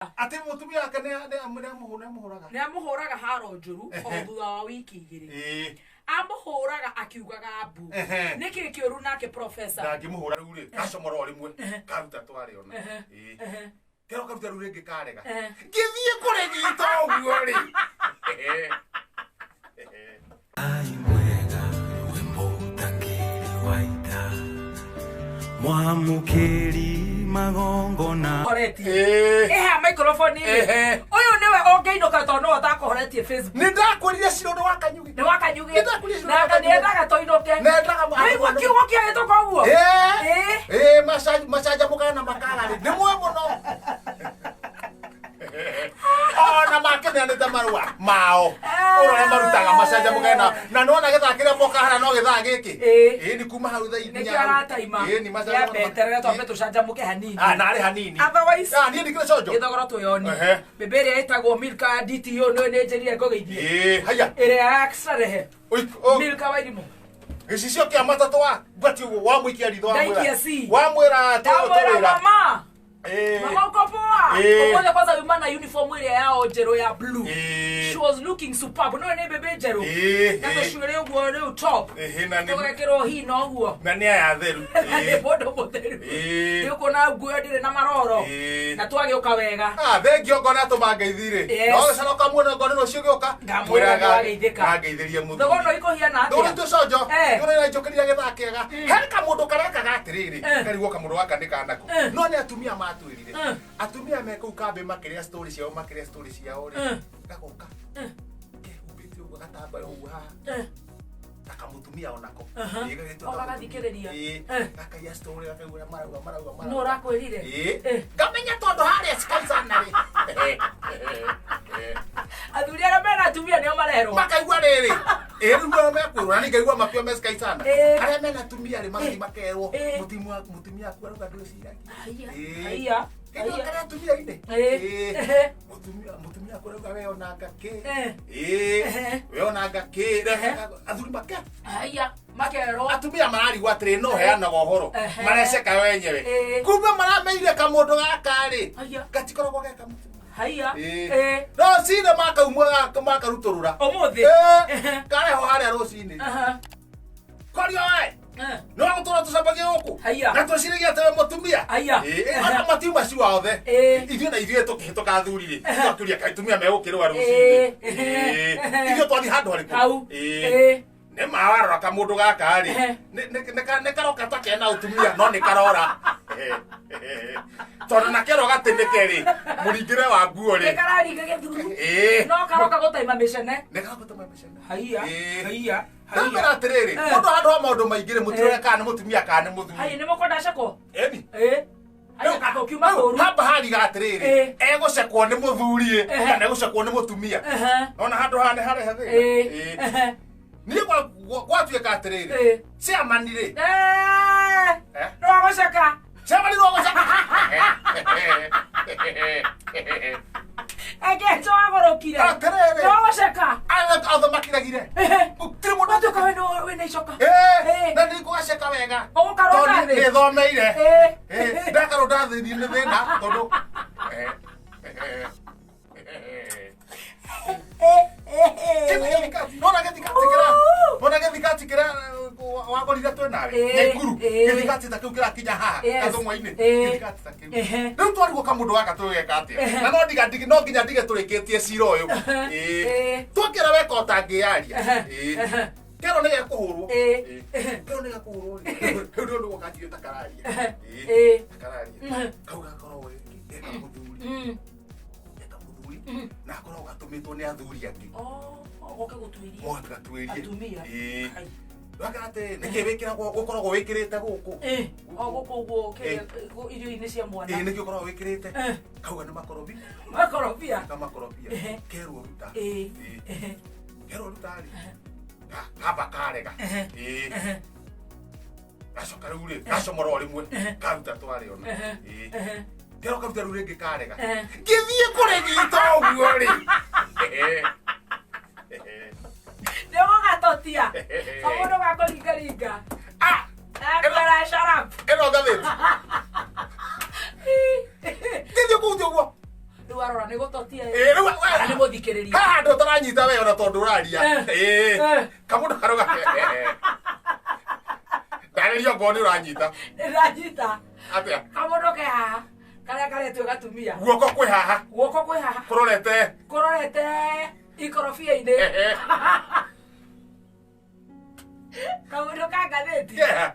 Atĩ mũtumia wake nĩ amũhũraga. Nĩ amũhũraga haro njũru o thutha wa wiki 2. Amũhũraga akiugaga mbu. Nĩkĩ kĩũru nake, professor? Ndangĩmũhũra rĩu rĩ, gacomora o rĩmwe karuta twarĩ ona. Ĩĩ. Kero karuta rĩu rĩngĩ karega. Ngĩthiĩ kũrĩgita ũguo rĩ. Ai mwega rwĩmbo ũtangĩrĩ waita mwamũkĩri magongona. Horetie. Ĩĩ. Ĩha microphone rĩ. Ũyũ nĩwe ũngĩinũka tondũ nĩwe ũtakũhoretie Facebook. Nĩ ndakwĩrire cira ũndũ wa Kanyugi. Nĩ wakanyugi. Nĩ ndakwĩrire cira Na wa Kanyugi. nĩendaga tũinũke. Nendaga Wĩigua kiugo kĩahĩtũka ũguo. Ĩĩ. Ĩĩ. Ĩĩ, macanjamũkaga na makaga rĩ nĩ mwe mũno ona makĩneanĩte marũa mao ũrĩa marutaga macanjamũkaga na nĩwona gĩthaa kĩrĩa moka harĩa no gĩthaa gĩkĩ. Ĩĩ. Ĩĩ, nĩ kuma hau thaa inya. Nĩkĩo arataima. Ĩĩ, nĩ macanjamũkaga. Kĩambe twambe tũcanjamũke hanini. Ah, narĩ hanini. Otherwise, Ah, niĩ ndikĩrĩ conjo. Gĩthogoro twĩoni. Mbĩmbĩ ĩrĩa ĩtagwo Milka DTO nĩwe nĩ njĩrire ngũgeithie. Ĩĩ, haya. Ĩrĩa ya starehe. Oi, oh. Milka Wairimũ. Gĩcicio kĩa matatũ wa ngwati ũguo wamũikia ritho wamwĩra. Ndaikia C. Wamwĩra Ndamwĩra tũwĩra. mama. Ĩĩ. Mama, uko poa? Ĩĩ. Ũmũthĩ kwanza yuma na uniform ĩrĩa yao njerũ ya blue. Ĩĩ. She was looking superb. Nĩwe nĩ mbĩmbĩ njerũ. Ĩĩ, Na ĩĩ. tũcuĩrĩ ũguo rĩu top. Ĩhĩ, na nĩ Tũgekĩrwo hina ũguo. na nĩ aya theru. Na nĩ Ĩĩ. mũndũ mũtheru. Ĩĩ. Nĩ ũkuona nguo ĩyo ndĩrĩ na maroro. Ĩĩ. Na twagĩũka wega. Ah, thengio ngona atũma ngeithi rĩ. Yes. No gĩcoro kamuona ngona rũciũ gĩũka. Ngamwĩra nĩwageithĩka. Ngageithĩria mũthuri. Thogoro no ikũhiana Thogoro atĩa? itũ conjo. Eh. Thogoro ĩranjũkĩria gĩthaa kĩega. He kamũndũ karekaga atĩrĩrĩ. Karigwo kamũndũ gaka nĩ kanako. No nĩ atumia matwĩrire. Atumia me kũu kambĩ makĩrĩa story ciao makĩrĩa story ciao rĩ. Gagoka. Kehumbĩte ũguo gatambaya ũguo haha. Ta kamũtumia onako. Ĩĩ, gagĩtwo O kamũtumia. gagathikĩrĩria. Ĩĩ. Gakaiya story gakaigua ũrĩa marauga marauga Nũ marauga. ũrakwĩrire? Ĩĩ. Eh. Ngamenya tondũ harĩa cikaicana rĩ. Athuri arĩa mena atumia nĩo marerwo. Makaigua rĩrĩ. Ĩĩ, rĩu nĩo mekwĩrwo na nĩngaigua makĩo mecikaicana. Ĩĩ. Arĩa mena atumia rĩ magathiĩ makerwo Ĩĩ. mũtumia aku arauga ndwĩciragia. Haiya. Ĩĩ. Haiya. Kĩndũ Haiya. karĩa atumia-inĩ. Ĩĩ. Ĩĩ. Ehe. Mũtumia aku arauga we onanga kĩ. Eh. Ĩĩ. Ehe. We onanga kĩ. Ehe. Athuri make Haiya. Makerwo. Atumia mararigwo atĩrĩ no heanaga ũhoro. Ehe. Mareceka wenyewe. Ĩĩ. Kumbe marameire kamũndũ gaka rĩ. Haiya. Gatikoragwo ge kamũtumia. Haiya. Ĩĩ. Ĩĩ. Rũcinĩ makaumwo makarutũrũra. Ũmũthĩ. Ĩĩ. Ehe. Kareho harĩa rũcinĩ. Aha. Korio we. Eh. No gũtũra tũcambagie gũkũ. Haiya. Na twĩciragia atĩ we mũtumia. Haiya. Ĩĩ, ona matiuma ciwa othe. Ĩĩ. Ithuĩ na ithuĩ tũkĩhĩtũka athuri rĩ. Twakĩũria kaĩ atumia megũkĩrũa rũcinĩ. Ĩĩ. Ĩĩ. Ithuĩ twathiĩ handũ harĩkũ? Hau. Ĩĩ. Ĩĩ. Nĩ ma warora kamũndũ gaka rĩ. Ehe. Nĩ karoka ta kena ũtumia no nĩ karora. Tondũ na kero gatĩnĩke rĩ, mũringĩre wa nguo Nĩ rĩ. kararinga gĩthuru. Ĩĩ. No karoka gũtaima mĩcene. Nĩ karagũtema mĩcene. Haiya. Ĩĩ. Haiya. Ndamera Haiya. atĩrĩrĩ, Eh. mũndũ handũ ha maũndũ maingĩ rĩ, mũtirore kana nĩ mũtumia kana nĩ mũthuri. Haiya, nĩ mũkwenda cekwo? Ĩni. Ĩĩ. Haiya, kaka ũkiuma kũũru. Hamba hariga atĩrĩrĩ, Ĩĩ. egũcekwo nĩ mũthuri ĩ, Ehe. kana egũcekwo nĩ mũtumia. Ehe. Nona handũ haha nĩ harehe thĩna. Ĩĩ. Ĩĩ. Ehe. Niĩ gwatuĩka atĩrĩrĩ, Ĩĩ. chairman rĩ, Eh. Eh? No gũceka. Chairman no gũceka. Engecho wagũrũkire. Atĩrĩrĩ. No gũceka. Athamakiragire. Ehe. Gũtirĩ mũndũ Watuĩka we wĩna icoka. Ĩĩ, Ĩĩ. na nĩ ngũgaceka wega. Ũgũkarũnda Tondũ thĩ. nĩ thomeire. Ĩĩ. Ĩĩ, ndakarũnda thĩ nĩ thĩna tondũ nona gĩthikati kĩrĩa nona gĩthikati kĩrĩa wagũrire twĩ nawe Ĩĩ, Nyaikuru ĩĩ. gĩthikati ta kĩu kĩrakinya haha Yes. gathũng'wa-inĩ Ĩĩ. gĩthikati ta kĩu. Ehe. Rĩu twarigwo kamũndũ gaka tũgeka atĩa Ehe. na no ndiga no nginya ndige tũrĩkĩtie cira ũyũ. Ehe. Ĩĩ. Ĩĩ. Twakĩra weka ũtangĩyaria. Ehe. Ĩĩ. Ehe. Kero nĩ gekũhũrwo. Ĩĩ. Ĩĩ. Kero nĩ gekũhũrwo rĩ rĩu nĩ ũndũ gũkanjire ta kararia. Ĩĩ. Ĩĩ. Ta kararia kau gakoragwo geka mũthuri geka mũthuri na akoragwo gatũmĩtwo nĩ athuri angĩ. Oh, goke gũtuĩria. Moga gatuĩrie. Atumia. Ĩĩ. Ai. Wakera atĩ nĩkĩ wĩkĩragwo ũkoragwo wĩkĩrĩte gũkũ? Ĩĩ, o gũkũ ũguo kĩrĩa irio-inĩ cia mwana. Ĩĩ, nĩkĩ ũkoragwo wĩkĩrĩte? Eh. Kauga nĩ makorobi. Makorobia. Ka makorobia. Ehe. Kerwo ruta. Ĩĩ. Ĩĩ. Ehe. Kerwo ruta rĩ kamba karega. Ehe. Ĩĩ. Ehe. Gacoka rĩu rĩ gacomora o rĩmwe karuta twarĩ ona. Ehe. Ĩĩ. Ehe. Kero karuta rĩu rĩngĩ karega. Ehe. Ngĩthiĩ kũrĩgita ũguo rĩ. Nĩ ũgũgatotia. Kamũndũ gakũringaringa. Ah, Akwĩra shut up. Ĩno ngathĩti. Ngĩthiĩ kũu ũguo. Rĩu Nĩ gũtotia Ĩĩ, rĩu kana nĩ mũthikĩrĩria. Haha andũ ũtaranyita we ona tondũ ũraria. Eh. Ĩĩ. Eh. Kamũndũ karauga ndarĩria ongorwo nĩ ũranyita. Nĩndanyita. Atĩa? Kamũndũ ke haha karĩa karetwo gatumia. Guoko kwĩ haha. Guoko kwĩ haha. Kũrorete. Kũrorete ikorobia-inĩ. Ehe. Kamũndũ ka ngathĩti. Keha.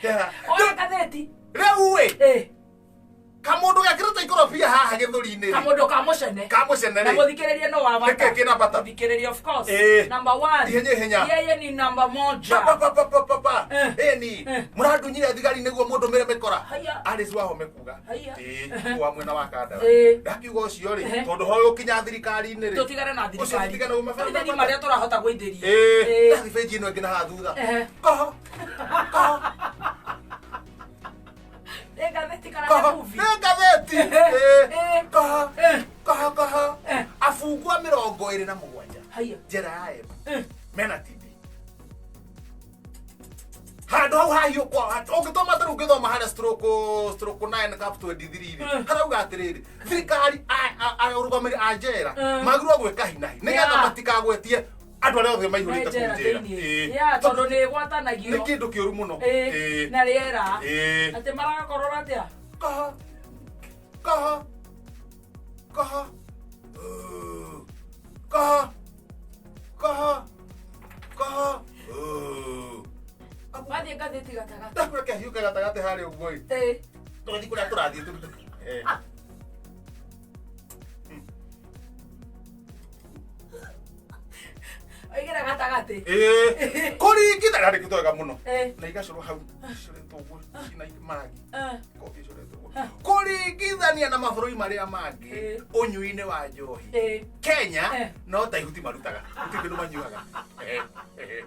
Keha. Oya ngathĩti. Rĩu ĩ Ĩĩ. kamũndũ gekĩrĩte ikorobia haha gĩthũri-inĩ rĩ. Kamũndũ ka mũcene. Kamũcene Na rĩ. mũthikĩrĩria no wa bata. Nĩkĩ kĩna bata? Mũthikĩrĩria, of course. Ĩĩ. Number one. Ihenya, ihenya. Yeye ni namba moja. Pa, pa, pa, pa, pa, pa. Eh. Ĩni Eh. mũrandunyire thigari nĩguo mũndũmĩre mĩkora. Haya. Alice Wahome kuga. Haya. Ĩĩ, wa mwena wa Kandara. Ĩĩ. Ndakiuga ũcio rĩ, Ehe. tondũ ho ũkinya thirikari-inĩ rĩ. Tũtigane na Ũcio thirikari. tũtigane na mabara. Tũithĩrie marĩa tũrahota gwĩithĩria. Ĩĩ. Ĩĩ. Ndathi benji ĩno ĩngĩ na haha thutha. Ehe. Koho. Koho. Nĩ ngathĩti kana nĩ Koho. movie? Nĩ ngathĩti. Ehe. Ĩĩ. Ĩĩ. Koho. Eh. Koho koho. Eh. Abungwa 27 Haya. njera ya Embu. Eh. Mena TB. Handũ hau hahiũ kwa ũngĩthoma ta rĩu ũngĩthoma harĩa stroke 9 cap 23 rĩ Mm. harauga atĩrĩrĩ thirikari arũgamĩrĩri a njera Mm. magĩrĩirwo gwĩka hinahi nĩgetha Yeah. matikagwetie andũ arĩa othe Nĩ maihũrĩte kũu njera njera. thĩiniĩ. Ĩĩ. Yeah, tondũ nĩ Nĩ ĩgwatanagio. kĩndũ kĩũru mũno. Ĩĩ. Ĩĩ. Na rĩera. Ĩĩ. Atĩ maragakorora atĩa? Koho. Koho. Koho. Koho. Koho. Koho. Wathiĩ ngathĩti gatagatĩ. Ndakũreke hiũke gatagatĩ harĩa ũguo ĩ. Ĩĩ. Tũgathiĩ kũrĩa tũrathiĩ tũrute. Eh. Oigĩra gatagatĩ. Ĩĩ. Kũringithania handĩkĩtwo wega mũno. Ĩĩ. Na igacũrwo hau icoretwo ũguo ciina maragi. Eh. Kobi icoretwo ũguo. Kũringithania na mabũrũri marĩa mangĩ Ĩĩ. ũnyui-inĩ wa njohi. Ĩĩ. Kenya Eh. no ta ihuti marutaga. Gũtirĩ kĩndũ manyuaga. Eh, eh.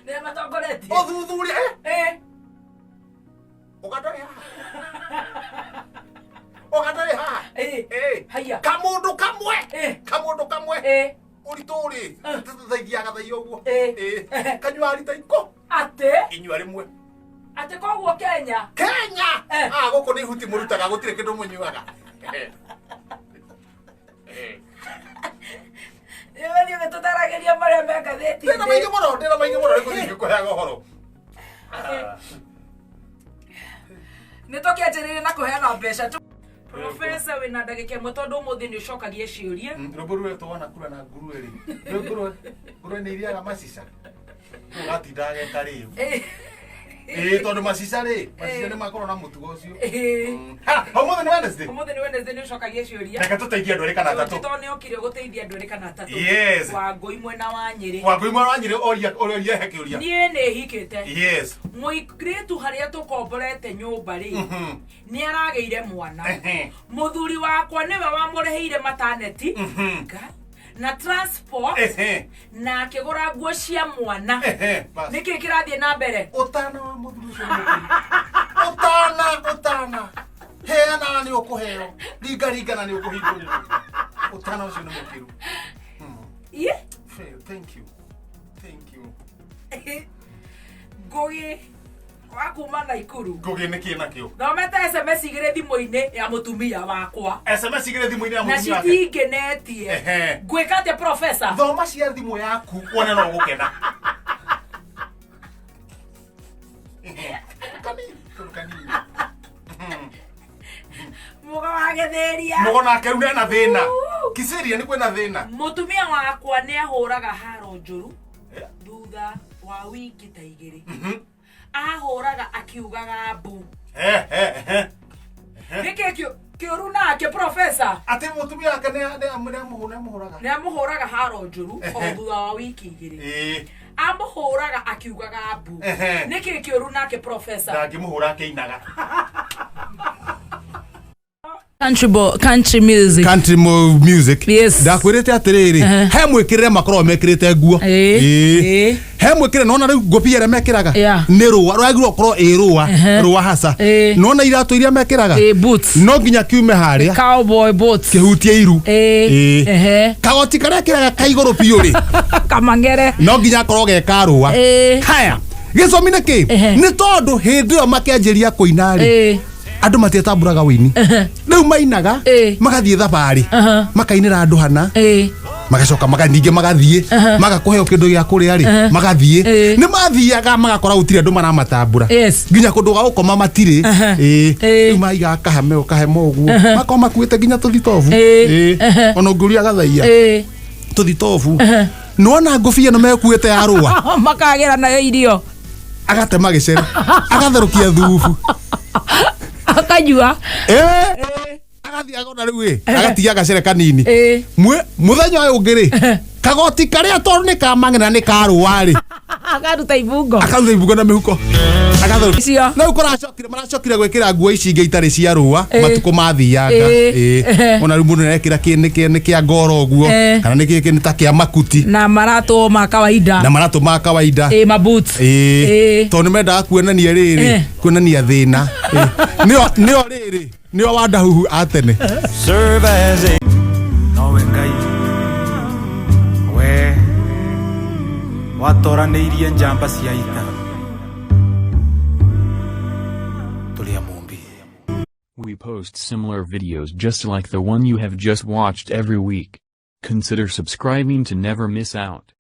Nĩ matongoretie. Ũthuthuria eh, Ĩĩ. ũgandarĩ haha. Ũgandarĩ haha. Ĩĩ. Ĩĩ. Haya. Kamũndũ kamwe. Ĩĩ. Kamũndũ kamwe. Ĩĩ. Ũritũ rĩ tũthaithiaga thaia ũguo. Ĩĩ. Ĩĩ. Kanyua rita ikũ. Atĩ. Inyua rĩmwe. Atĩ koguo Kenya. Kenya. Eh. Ah, gũkũ nĩ ihuti mũrutaga gũtirĩ kĩndũ mũnyuaga. Eh. Eh. Nĩ ũgĩtũtaragĩria marĩa me ngathĩti-inĩ. Ndĩna maingĩ mũno, ndĩna maingĩ mũno nĩ gũthiĩ ngĩkũheaga ũhoro. Nĩ tũkĩanjĩrĩria na kũheana mbeca tu. Profesa wĩna ndagĩka ĩmwe tondũ ũmũthĩ nĩ ũcokagia ciũria. Rwĩmbo rũretwo wanakura na nguruwe rĩ. Rĩu nguruwe nguruwe nĩ irĩaga macica. Ũgatinda ageka rĩu. Ĩĩ. Ĩĩ tondũ macica rĩ, macica Ĩĩ. nĩ makorwo na mũtugo ũcio. Ĩĩ. Ha, ũmũthĩ nĩ Wednesday. Ũmũthĩ nĩ Wednesday nĩ ũcokagia ciũria. Reke tũteithie andũ erĩ kana atatũ. Tondũ nĩ okire gũteithia andũ erĩ kana atatũ. Yes. Wangũi mwena wa Nyĩrĩ. Wangũi mwana wa Nyĩrĩ oria oria he kĩũria. Niĩ nĩ hikĩte. Yes. Mũirĩtu harĩa tũkomborete nyũmba rĩ Mhm. nĩ aragĩire mwana. Ehe. Mũthuri wakwa nĩwe wamũrĩhĩire mataneti Mhm. na transport Ehe. na akĩgũra nguo cia mwana. Ehe. Bas. Nĩkĩ kĩrathiĩ na mbere? Ũtana wa mũthuri ũcio nĩ mũkĩru. Ũtana, ũtana. Heana nĩ ũkũheo. Ringa ringa na nĩ ũkũhingũrĩrwo. Ũtana ũcio nĩ mũkĩru. Iye. Fair, thank you. Thank you. Ngũgĩ wa kuma Naikuru. Ngũgĩ nĩ kĩ nakĩo? Thomete SMS igĩrĩ thimũ-inĩ ya mũtumia wakwa. SMS igĩrĩ thimũ-inĩ ya Na mũtumia wake. citingenetie. Ehe. Ngwĩka atĩa profesa? Thoma cia thimũ yaku wone no ũgũkena. Kanini, tondũ kanini. Mũga wa gĩthĩria. Mũgo nake rĩu ena thĩna. Uu. Kisiria nĩ kwĩna thĩna. Mũtumia wakwa nĩ ahũraga haro njũru Eh. thutha wa wiki ta igĩrĩ. Mhm. Ahũraga akiugaga mbu. Eh, eh, eh. Nĩkĩ kĩũru nake profesa? Atĩ mũtumia wake nĩ amũhũraga. Nĩ amũhũraga haro njũru o Ehe. thutha wa wiki igĩrĩ. Ĩĩ. Amũhũraga akiugaga mbu. Ehe. Nĩkĩ kĩũru nake profesa? Ndangĩmũhũra akĩinaga. Country music. Country music. Yes. Ndakwĩrĩte atĩrĩrĩ, Ehe. he mwĩkĩrĩre makoragwo mekĩrĩte nguo. Ĩĩ, Ĩĩ. ĩĩ. He mwĩkĩrĩre nona rĩu ngũbia ĩrĩa mekĩraga Yeah. nĩ rũa rwagĩrĩirwo gũkorwo ĩ rũa Ehe. rũa haca. Ĩĩ. Nona iratũ iria mekĩraga Ĩĩ, boots. no nginya kiume harĩa Cowboy boots. kĩhutie iru. Ĩĩ. Ĩĩ. Ehe. Kagoti karĩa kĩraga ka igũrũ biũ rĩ Kamang'ere. no nginya akorwo ge karũa. Ĩĩ. Haya gĩcomi nĩ kĩ Ehe. nĩ tondũ hĩndĩ ĩyo makĩanjĩria kũina rĩ Ĩĩ. Andũ matiatambũraga wĩini. Rĩu mainaga, magathiĩ thabarĩ, makainĩra andũ hana, magacoka ningĩ magathiĩ maga kũheo kĩndũ gĩa kũrĩa rĩ, magathiĩ. Nĩ mathiaga magakora gũtirĩ andũ maramatambũra. Nginya kũndũ gwa gũkoma matirĩ. Rĩu maigaga kahame o kahema ũguo, makorwo makuĩte nginya tũthitobu. Ona ũngĩũria gathaia tũthitobu, nĩwona ngũbia ĩno mekuĩte ya rũa, makagĩra nayo irio. Agatema gĩcere, agatherũkia thubu, akanyua. Agathiĩ agona rĩu ĩ agatigia gacere kanini. Mũthenya ũyũ ũngĩ rĩ, kagoti karĩa tondũ nĩ kamang'ena nĩ karũa rĩ, akaruta ibungo. Akaruta ibungo na mĩhuko, agatherũkia. Icio. Na rĩu kũracokire maracokire gwĩkĩra nguo ici ingĩ itarĩ cia rũa. Matukũ mathianga. Ona rĩu mũndũ nĩarekĩra nĩ kĩa ngoro ũguo, kana nĩ kĩ nĩ ta kĩa makuti. Na maratũ ma kawaida. Na maratũ ma kawaida. Ĩ, maboot. Tondũ nĩ mendaga kuonania rĩrĩ, kuonania thĩna. Nĩo rĩrĩ nĩo wandahuhu a tene. Serve as a nowe Ngai we watoranĩirie njamba cia ita tũrĩ a Mũmbi. We post similar videos just like the one you have just watched every week. Consider subscribing to never miss out.